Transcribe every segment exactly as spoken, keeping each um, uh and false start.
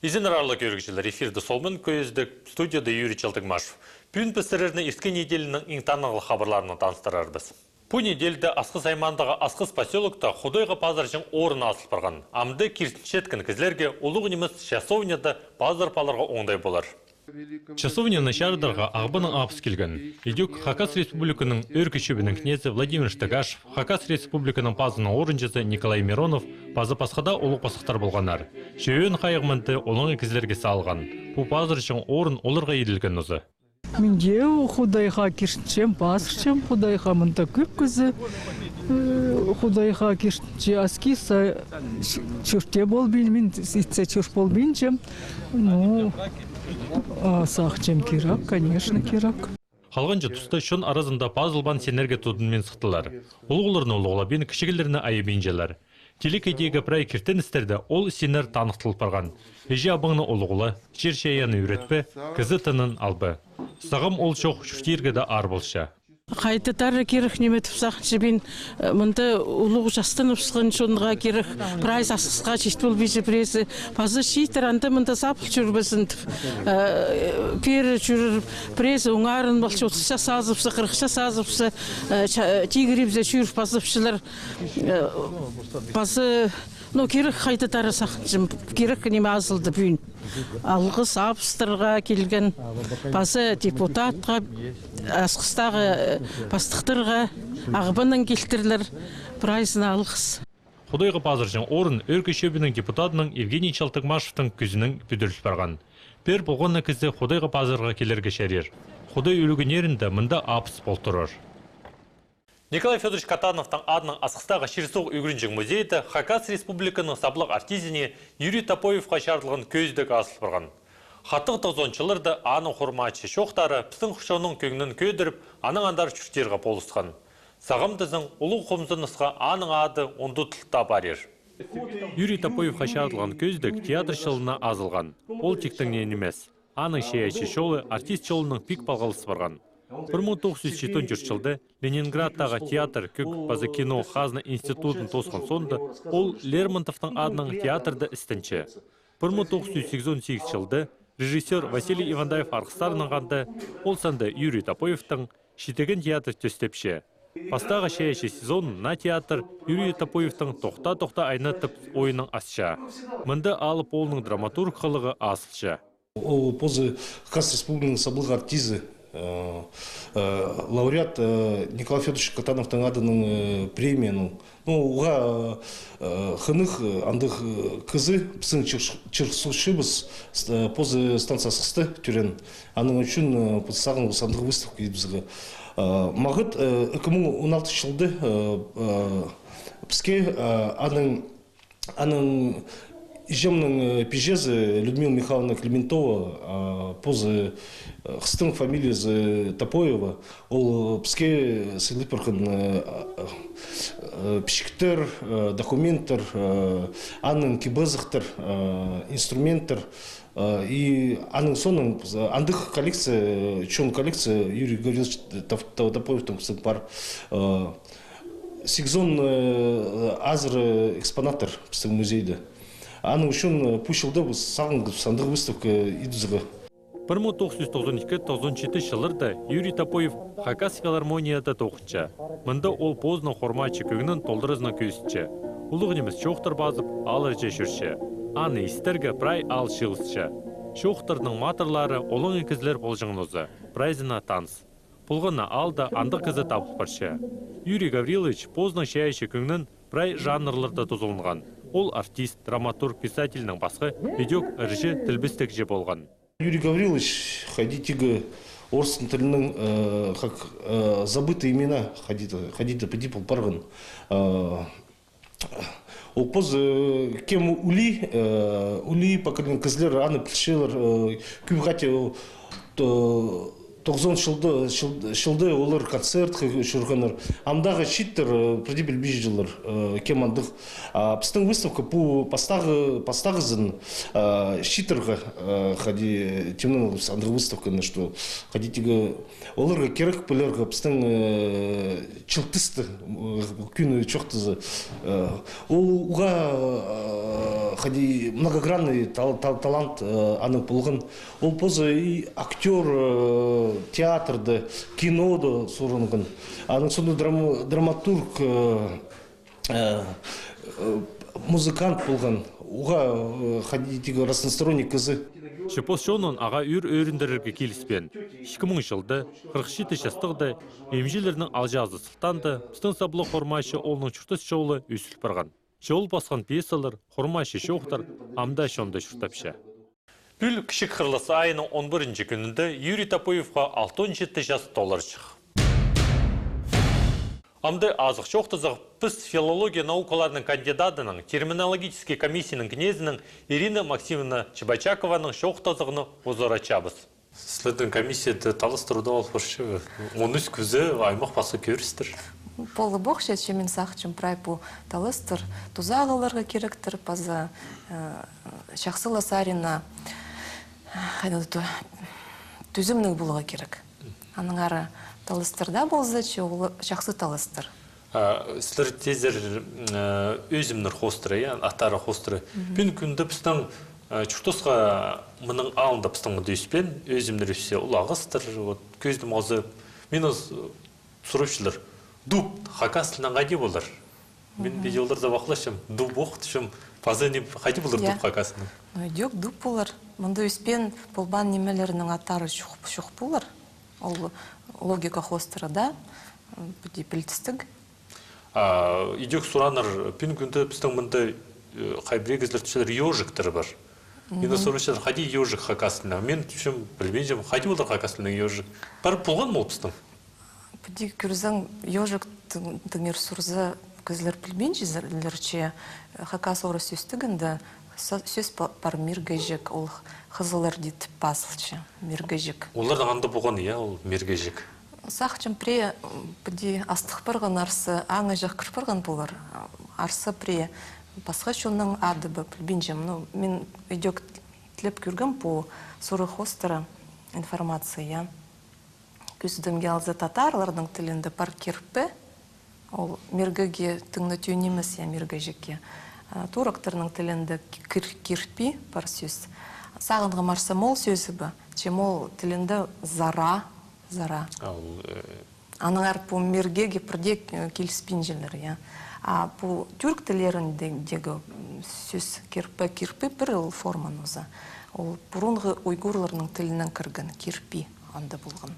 Изеннер, аарлығ кӧрігҷілер, эфирде «Сол мин» кӧзідіг, студияда Юрий Чалтыгмашев. Пӱӱн піс сірерні ирткен неделяның иң танығлығ хабарларынаң таныстырарбыс. Пу неделяда Асхыс аймаандағы Асхыс посёлокта Худайға пазырҷаң орын азыл парған. Амды киртінчеткен кізілерге улуғ нимес часовняда пазырып аларға оңдай полар. Часовняны чарыдарға Ағбаннаң абыс килген. Идӧк Хакас Республиканың Ӧӧркі Чӧбінің кнезі Владимир Штыгашев, Хакас Республиканың пазының орынҷызы Николай Миронов паза пасха даа улуғ пастыхтар полғаннар. Чӧӧн хайығ мында олаңай кізілерге салған. Пу пазырҷаң орын оларға иділген нооза. Мин дее Худайға киртінчем, пазырчам Худайға, мында кӧп кізі, э, Худайға киртінче, аскиза чӧрте полбин, мин итсе чӧр полбинчам. Ну, а сағынчам, кирек, конечно, кирек. Халғанҷы туста чон аразында пазылбаан синнерге тудынмин сыхтылар. Улуғларны улуғлабин, кічіглерні айабинчалар. Телекейдегі прай киртіністерде ол синнер таныхтыл парған. Іҷе-абаңны улуғла, чир-чайаанны ӱгретпе, кізі тынын алба. Сағам ол чох чуртирға даа аар полча. Хайди-да кирек ниме тіп сағынчам мин, э, мында улуғ частаныбысхан чонға кирек, прайзы Асхысха чит полбинча, пірезі паза читер, анда-мында сабыл чӧрбезін тіп, э, пеер чӧрер, пірезі оңарынып алча, отыс час азыбысса, хырых час азыбысса, э, ча-, тигірібізе чӧріп пазапчалар. Э, паза, ну, кирек хайди-да сағынчам, кирек ниме азылды пӱӱн. Алғыс абыстарға килген, паза депутатха, Асхыстағы, э, пастыхтарға, Ағбаннаң килтірлер, прайзына алғыс. Худайға пазырҷаң орын Ӧӧркі Чӧбінің депутадының Евгений Чалтыгмашевтің кӱзінең пӱдіріл парған. Пеер полған на кізі Худайға пазырарға килерге чарир. Худай ӱлӱкӱннерінде мында абыс пол турар. Николай Фёдорович Катановтың адынаң Асхыстағы чир-суғ ӱгренҷең музейде Хакас Республиканың саблығ артизіне Юрий Топоевха чарыдылған кӧзідіг азыл парған. Хатығ тоғызонынҷы чылларда аның хурмаачы чоохтары пістің чонның кӧңнін кӧдіріп, анаң андар чуртирға полысхан. Сағам тізең, улуғ хомзынысха аның ады ундудыл даа парир. Юрий Топоевха чарыдылған кӧзідіг театр чылына азылған. Ол тиктең не нимес. Аның чайаачы чолы артист чолынаң пик палғалыс парған. Пір муң тоғыс чӱс читон чыл чылда Ленинградтағы театр, кӧг паза кино хазна институтын тоосхан соонда ол Лермонтовтың адынаң театрда істенче. Пір муң тоғыс чӱс сигізон сигіс чылда режиссёр Василий Ивандаев арғыстарынаң хада ол санда Юрий Топоевтің читіген театр тӧстепче. Пастағы чайаачы сезонын на театр Юрий Топоевтің «Тохта, тохта, айна» тіп ойынаң асча. Мында алып оолның драматург хылығы азылча. Ол позы Хакас Республиканың саблығ артизі, э, э, лауреат, э, Николай Фёдорович Катановтың адынаң, э, премия, ну, ну, уғаа, э, хынығ, э, андағ, э, кізі, пістің чыр-, чырсыхчыбыс, с-, э, позы станция Асхыста тӧреен. Аның ӱчӱн, э, позы сағынғабыс андағ выставка идібізерге. Э, мағат, э, ікі муң он алтынҷы чылда, э, э, піске, э, аның Аның іҷемнің, э, пиҷезі Людмила Михайловна Клементова, а, позы, э, хыстың фамилиязы Топоева, ол, э, піске сыйлап парған, э, э, пічіктер, э, документтер, э, аның кип-азахтар, э, инструменттер, э, и аның соонаң, э, андағ коллекция, э, чоң коллекция Юрий Гаврилович Топ-, Топ-, Топоевтің пістің пар, э, Сигізон, э, азыра экспонаттар пістің музейде. Аның ӱчӱн, э, пу чылда піс сағынғабыс андағ выставка идібізерге. Пір муң тоғыс чӱс тоғызон ікі — тоғызон читі чылларда Юрий Топоев Хакас филармонияда тоғынча. Мында ол позының хормаачы кӧңнін толдыразынаң кӧзітче. Улуғ нимес чоохтар пазып, аалларҷа чӧрче. Аны истерге прай аал чыылысча. Чоохтарның матырлары олаңай кізілер полҷаң нооза, прайзына таныс. Полған на аалда андағ кізі табыл парча. Юрий Гаврилович позының чайаачы кӧңнін прай жанрларда тузаланған. Ол артист, драматург, писательнең пасха идӧк ырҷы, тілбестегҷі полған. Юрий Гаврилович хайди тігі орыстың тілінең, э, как, э, забытые имена, хайди-да, хайди-да піди пол парған. Э, Ол позы, э, кем улуғ, э, улуғ поколение кізілер аны пілчелер, э, кӧп хати ол, то, Тоғызон чылда, чыл-, чылда олар концертке чӧргеннер. Амдағы чииттер, э, пірдее пілбинчелер, э, кем андағ. А пістің выставка пу пастағы, пастағызын, э, чииттерге, э, хайди, тимнең андағ выставканы, что хайди тігі оларға кирек пілерге пістің, э, чылтысты, э, кӧні чоохтаза. Э, ол уғаа, э, хайди многогранный тал-, тал-, талант, э, аның полған. Ол позы и актёр, э, театрда, кинода сурынған. Аның соонда драм-, драматург, э, э, э, музыкант полған. Уғаа, э, хайди тігі разносторонний кізі. Че пос чонын ағаа ӱр ӧріндірерге киліспеен. Ікі муң чылда, хырых читі частығда, имҷілернің алҷаазы Султан даа, пістің саблығ хормайчы оолның чуртас чолы ӧзіл парған. Че ол пасхан пьесалар, хормайчы чоохтар ам даа чонда чуртапча. Пӱӱл Кічіг Хырлас айының он пірінҷі кӱнінде Юрий Топоевха алтон читі час толарҷых. Амды азых чоохтазығ піс филология наукаларының кандидатының, терминологический комиссияның кнезінең Ирина Максимовна Чебочакованаң чоохтазығны узаратчабыс. Сірернің комиссияда таластар удур ол парча ба? Он ӱс кізі аймах пасха кӧрістер. Полып охча, че мин сағынчам, прай пу таластар туза ағыларға киректір, паза, э, чахсы ла саринаң, хайди ту-, тӱзімніг поларға кирек. Аннаңар таластар даа полза, че ол чахсы таластар. А, сірер тізер, м, э, ӧзімнер хоостыра, я, аттары хоостыра. Мгм. Пӱӱнгі кӱнде пістің, э, чуртасха мының алнында пістің мында ӧспеен, ӧзімнер ӧссе, ол ағастар, вот, кӧзідім алза, мині с-, сурапчалар, дуб хакас тілінең хайди полар? Мин, мгм, піди оларзар пахласчам, дуб ох, тіпчем, паза не, хайди полар, я, дуб хакас тілінең? Ну, идӧк дуб полар. Мында ӧспеен полбаан нимелернің аттары чох, чох полар. Ол логика хоостыра даа, м, піди пілдістіг. А, идӧк сураннар, пӱӱнгі кӱнде пістің мында, э, хай пірее кізілер тіпчелер, ёжиктер пар. Мин, мгм, сурапчалар, хайди ёжик хакас тілінең. Мин тіпчем, пілбинчем, хайди полар хакас тілінең ёжик. Пар полған ма ол пістің? Піди кӧрзең, ёжик тың-, тыңир сурза, кізілер пілбинчелер, че хакас-орыс сӧстігінде со-, сӧс па-, пар миргеҷек, ол х-, хызыллар дее тіп пазылча, миргеҷек. Оларның анда полған, я, ол миргеҷек? Сағынчам, пірее, м, піди астығ парған, арса, аңыҷах кір парған полар. Арса пірее пасха чонның ады ба, пілбинчем. Ну, мин идӧк тілеп кӧргем пу сурығ хоостыра информация, я. Кӧзідімге алза, татарларның тілінде пар кирпі, ол миргеге тың на тӧӧй нимес, я, миргеҷекке. А, турактарның тілінде кир-, кирпи пар сӧс. Сағынғам, арса, мол сӧзі ба, че мол тілінде зара, зара. А ол, э, аннаңар пу миргеге пірдее, э, киліспинчелер, я. А пу тӱрк тіллеріндегі, м, сӧс кирпі, кирпі пір ол форма нооза. Ол пурунғы уйгурларның тілінең кірген, кирпи анда полған.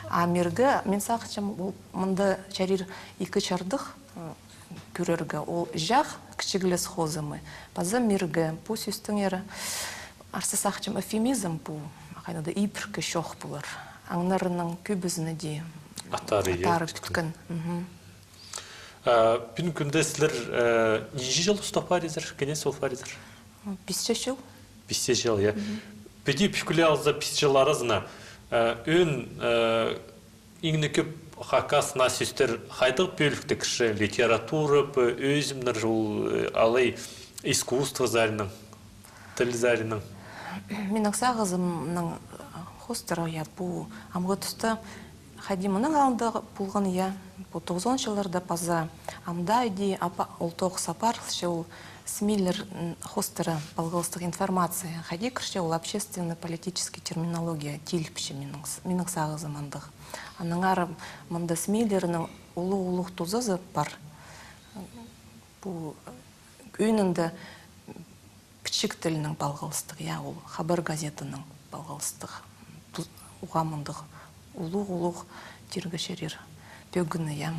А мирге, мин сағынчам, ол мында чарир ікі чардых, м, кӧрерге. Ол чах, кічіглес хозымы, паза мирге, пу сӧстеңер, арса, сағынчам, эвфемизм пу, хайди-да ибіркі чоох полар. Аңнарының кӧбізін дее аттары, я, аттары пӱткен. Пӱткен. Мгм. А, пӱӱнгі кӱнде сірер, э, нинҷе чыл устап парирзар, кӧнес пол парирзар? Пис чыл. Пис чыл, я. Мгм. Піди пӱкӱле алза, пис чыл аразына, э, ӧӧн, э, иң не кӧп хакас наа сӧстер хайдағ пӧлікте кірче, литература па, ӧзімнер, ол, э, алай искусство саринаң, тіл саринаң? Минің сағызымның хоостыра, я, пу амғы туста хайди мының алнында полған, я, пу тоғызон чылларда паза ам даа иди апа-, ол тоғыс апарылча, ол СМИ-лер, м, хоостыра палғалыстығ информация хайди кірче, ол общественно-политический терминология тиліпче минің с-, минің сағызым андағ. Аннаңар мында СМИ-лернің улуғ-улуғ тузазы пар. Пу ӧӧнінде пічік тілінең палғалыстығ, я, ол «Хабар» газетанаң палғалыстығ. Ту-, уғаа мындағ улуғ-улуғ тирге чарир пӧгіні, я.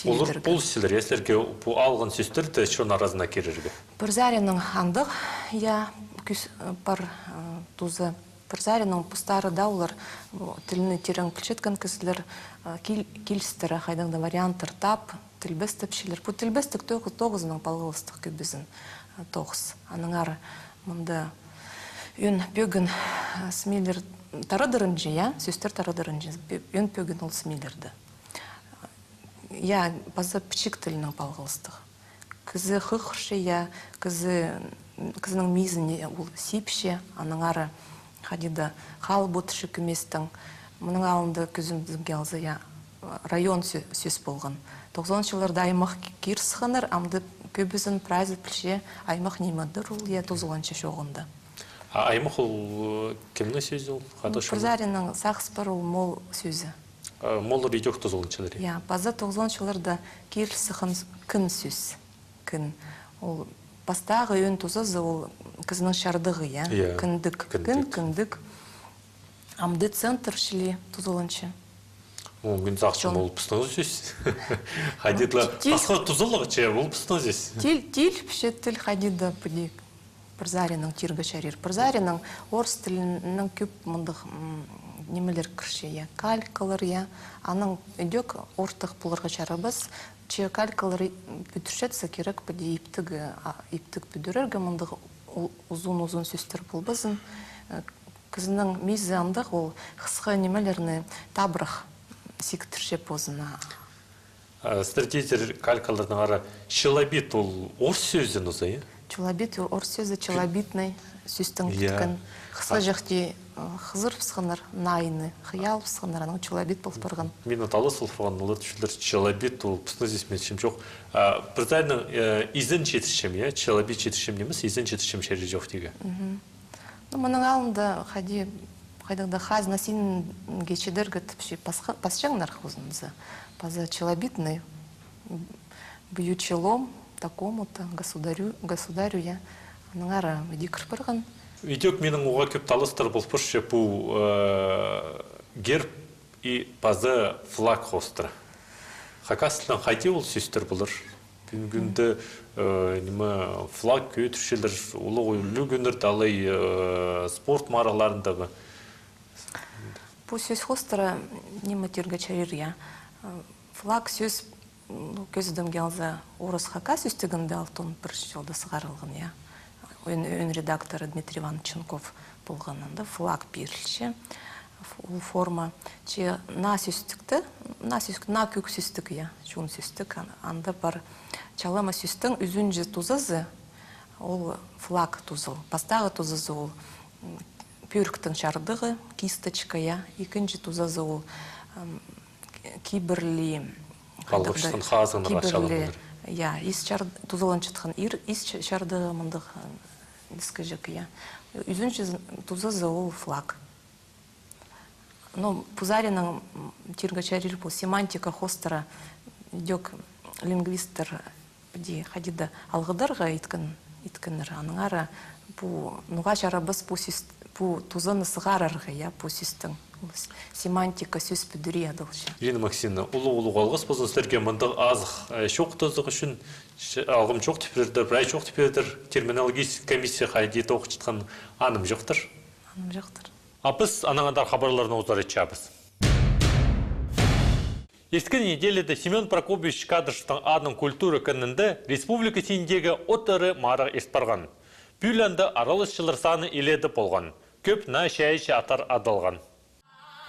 Олар тилідерге полысчалар, я, сірерге пу алған сӧстерні чон аразына кирерге? Пір саринаң андағ, я, кӱс, э, пар, э, туза. Пір саринаң постары даа олар, о, тілні тирең пілчеткен кізілер, э, кил-, килістіре, хайдағ-да варианттар таап, тілбестепчелер. Пу тілбестіг тоғ-, тоғызынаң палғалыстығ кӧбізін, э, тоғыс. Аннаңар мында ӧӧн пӧгін Смилер тарадырынҷа, я, сӧстер тарадырынҷа, ӧӧн пӧгін ол смилерде. Я, паза пічік тілінең палғалыстығ. Кізі хығырча, я, кізі, кізінің мизіне ол сипче, аннаңар хайди-да хал потча кӧместең. Мының алнында кӧзідімге алза, я, район сӧ-, сӧс полған. Тоғызонынҷы чылларда аймах ки-, кир сыхханнар, амды кӧбізін прайзы пілче, аймах нимедір ол, я, тузаланча чооғында. А аймах ол, э, кемнің сӧзі ол? Ну, хада шуны? Прзаринаң сағыс пар, ол мол сӧзі. А, моллар идӧк тузаланчалар, я? Я, паза тоғызонынҷы чылларда кир сыххан с-, кін сӧс. Кін. Ол пастағы ӧӧн тузазы, ол кізінің чардығы, я? Я. Кіндік. Кін, кіндік. Амды центр чіли тузаланча. О, мин сағынчам, ол пістің сӧс. Хайди-да, тил-, пасха тузалығ че, ол пістің сӧс. Тил-, тиліпче тіл хайди-да піди. Прзаринаң тирге чарир. Прзаринаң орыс тілінең кӧп мындағ, м, нимелер кірче, я, калькалар, я. Анаң идӧк ортых поларға чарабас. Че калькалар, м, пӱдірчетсе, кирек піди иптіг, а, иптіг пӱдірерге, мындағ у-, узун-узун сӧстер полбазын. Э, кізінің мизі андағ, ол хысха нимелерні табырах сиктірче позына. А, сірер тидір калькаларның ара челобит ол орыс сӧзі нооза, я? Челобит ол орыс сӧзі, челобитный, сӧстең, я, киткен. Хысхаҷахти, э, хызырыбысханнар, найны хыялыбысханнар, анаң челобит пол парған. Мин талас пол парған, олар тӱзелер челобит ол пістің сӧс, мин чім чох. А, Прзаринаң, э, изен читірчем, я? Челобит читірчем нимес, изен читірчем чарир чох тигі. Мгм. Ну, мының алнында хайди, хайдағ-да хазна синге чидерге тіпче пасха-, пасчаңнар хозынза. Паза челобитный, бью челом такому-то государю, государю, я. Аннаңар іди кір парған. Идӧк минің уғаа кӧп таластар пол парча пу, э, герб и паза флаг хоостыра. Хакас тілінең хайди ол сӧстер полар? Пӱӱн кӱнде, э, ниме, флаг кӧдірчелер, улуғ ӱлӱкӱннерде алай, э, спорт марығларында ба? Пу сӧс хоостыра ниме тирге чарир, я. Э, флаг сӧс, м, кӧзідімге алза, орыс-хакас сӧстігінде алтон пірінҷі чылда сығарылған, я. Ӧӧн, ӧӧн редакторы Дмитрий Иванович Ченков полған, анда флаг пирілче, ф-, ол форма. Че наа сӧстікте, наа сӧстік, наа кӧк сӧстік, я, чуун сӧстік, ан-, анда пар чалама сӧстің ӱзінҷі тузазы, ол флаг тузал. Пастағы тузазы ол, м, пӧріктің чардығы, кисточка, я, ікінҷі тузазы ол, м, кибірлі, палғапчатхан хазыңнар, кибірлі, я, ис чар-, тузаланчатхан ир-, ис ча-, чардығы мындағ, м, нискіҷек, я. Ӱзінҷі з-, тузазы ол флаг. Ну, пу саринаң, м, тирге чарир пу семантика хоостыра, идӧк лингвисттер піди хайди-да алғыдарға иткен, иткеннер. Аннаңар пу, ноға чарабас пу сӧс-, пу тузаны сығарарға, я, пу сӧстің. С-, семантика сӧс пӱдірии адалча. Ирина Максимовна, улуғ-улуғ алғыс ползын сірерге мындағ азых, э, чоохтазығ ӱчӱн. Че-, алғым чоохтап пирердер, прай чоохтап пирердер, терминологический комиссия хайди тоғынчатхан, анымҷохтар. Анымҷохтар. А піс анаң андар хабарларны узаратчабыс. Ирткен неделяда Семён Прокопьевич Кадышевтің адынаң культура кінінде республика синіндегі от ыры марығ ирт парған. Пӱӱл анда араласчылар саны илееде полған. Кӧп наа чайаачы аттар адалған.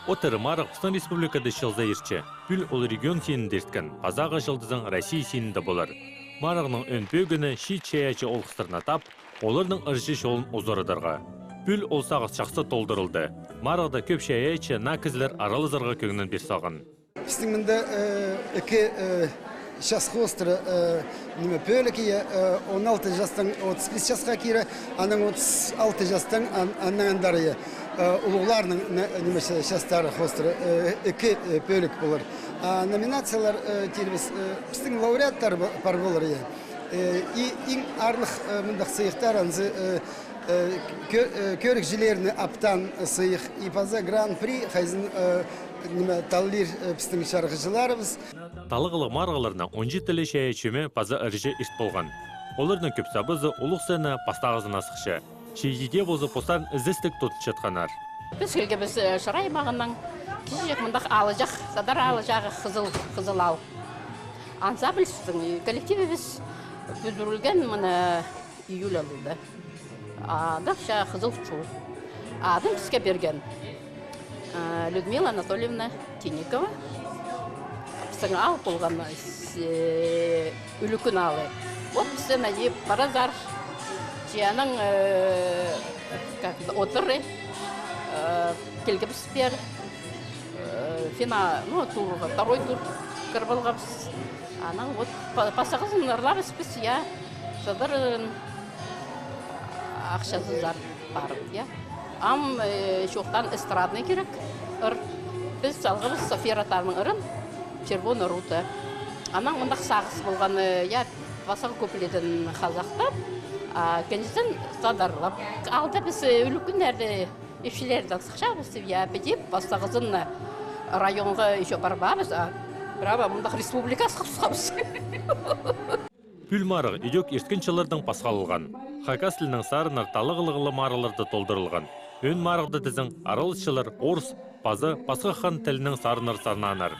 От ыры марығ пістің республикада чылза иртче. Пӱӱл ол регион синінде ирткен, пазағы чылдызың Россия синінде полар. Марығның ӧӧн пӧгіні чиит чайаачы олғыстарны тап, оларның ырҷы чолын узарадарға. Пӱӱл ол сағыс чахсы толдырылды. Марығда кӧп чайаачы, наа кізілер аралазарға кӧңнін пир салған. Пістің мында, э, ікі, э, час хоостыра, э, ниме, пӧлік, я, э, он алты частаң отыс пис часха кире, анаң отыс алты частаң ан-, аннаң андар, я, э, улуғларның, ниме, ча-, частары хоостыра, э, ікі, э, пӧлік полар. А номинациялар, э, тирбіс, э, пістің лауреаттар ба-, пар полар, я. Э, и иң аарлығ, э, мындағ сыйыхтар, анзы, э, э, кӧ-, э, кӧрігҷілерні аптаан сыйых, и паза гран-при, хайзын, э, ниме, таллир, э, пістің чарғыҷыларыбыс. Талғалығ марығларны он читі ле чайаачы ӧме паза ырҷы ирт полған. Оларның кӧп сабазы улуғ сцена пастағызына сыхча. Чидіде полза постарын ізестіг тудынчатханнар. Піс килгебіс, э, Шыра аймағынаң, кічіҷек мындағ аалҷах, тадар аалҷағы Хызыл, Хызыл аал. Ансамбльстің коллективібіс пӱдірілген мына июль алында. А дальше Хызыл чул. Адын піске пирген, а, Людмила Анатольевна Тинникова. Пістің аал полған, э, Ӱлӱкӱн аалы. Вот пісті найып паразар. Че анаң, э, как, одыры, э, килгебіс пеер, э, финал, ну, турға, второй тур кіріп алғабыс. Анаң вот па-, пастағызын ырлабыс піс, я, Сыдырын ахчазынзар парып, я. Ам, э, чоохтаан эстрадный кирек ыр. Піс салғабыс София Ротарның ырын, «Червона рута». Анаң мындағ сағыс полған, э, я, пастағы куплетін хазахтап, а, кінҷізін сыдырлап. Алда піс, э, ӱлӱкӱннерде ипчілердең сыхчабыс, я, піди, пастағызын районға ещё парбаабыс, а прямо мындағ республикаға сыхчабыс. Пӱӱл марығ идӧк ирткен чыллардаң пасхалалған. Хакас тілінең сарыннар талғалығ марығларда толдырылған. Ӧӧн марығда тізең араласчылар орыс паза пасха хан тілінең сарыннар сарнааннар.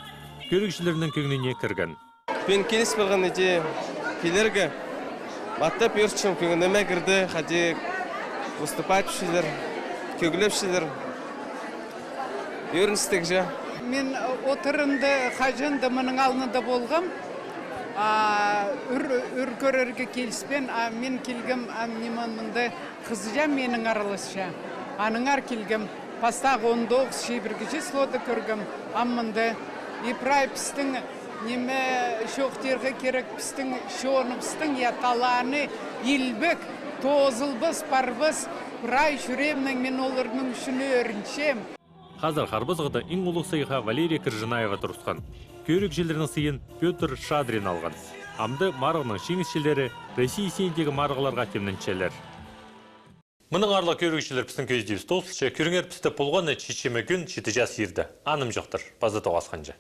Кӧрігҷілернің кӧңніне кірген. Пӱӱн киліс парған иди килерге. Маттап ӧрчем, кӧңніме кірді, хайди выступать итчелер, кӧглепчелер. Ӧріністіг же. Мин одырында хаҷан даа мының алнында полғам. А, ӱр, ӱр кӧрерге киліспеен, а мин килгем, а ниме мында хызыҷаам минің араласча. Аннаңар килгем. Пастағы он тоғыс чибіргі числода кӧргем, ам мында. И прай пістің, ниме, чоохтирға кирек, пістің чоныбыстың, я, таланы илбек, тоозылбас, парбас, прай чӱреемнең мин оларның ӱчӱн ӧрінчем. Хазыр Харбасхада иң улуғ сыйыхха Валерия Кыржинаева турысхан. Кӧрігҷілернің сыйын Пётр Шадрин алған. Амды марығның чиңісчілері Россия синіндегі марығларға тимненчелер. Мының аарлығ, кӧрігҷілер, пістің кӧзідібіс тоозылча. Кӧріңер пісті полған на чечеме кӱн читі час иирде. Анымҷохтар, паза тоғасханҷа.